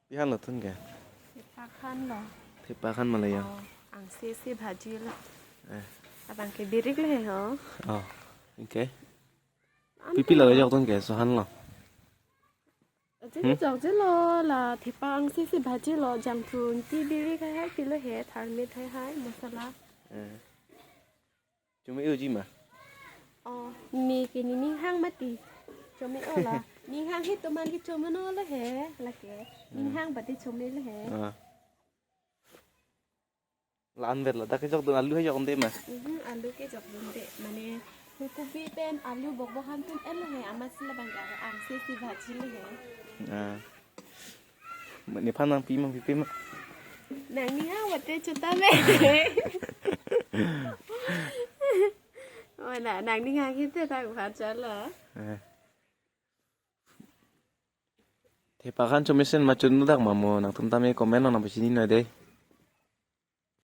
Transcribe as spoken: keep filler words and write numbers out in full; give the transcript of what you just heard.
Pi han lo tun ke? Thepa han lo. Thepa han ma la ya? Oh, angse se bhaji lo. Eh. Abang ke birik le ho. Oh, okay. Pi pi lo jok tun ke, so han lo. Aji Hmm? jok je lo la thepa angse se bhaji lo, jangthun ti birik hai hai pilo he, tharmit hai hai, masala. Eh. Chome-o ji ma? Oh, ne ke ne ning hang mati. Chome-o la. Ning hang he toman ke chome-o lo he, lake. Ning Hmm. hang bati chome lo he. Ah. La-an vet la, dak ke jok dun alu hai jok de ma? Mhm, alu ke jok dun de. Mane, phukobi pen alu bokbok han tun el he, amat si labang ke angse se bhaji lo he. Ah. Nephan nangpi ma, pipi ma? Nang ning hang mati chota me. Oh, na, nang ning hang hite ta ku han chalo. Eh. Thepa han chomesen ma chun dak ma mo, nangtum tame comment lo nang pachini noi de.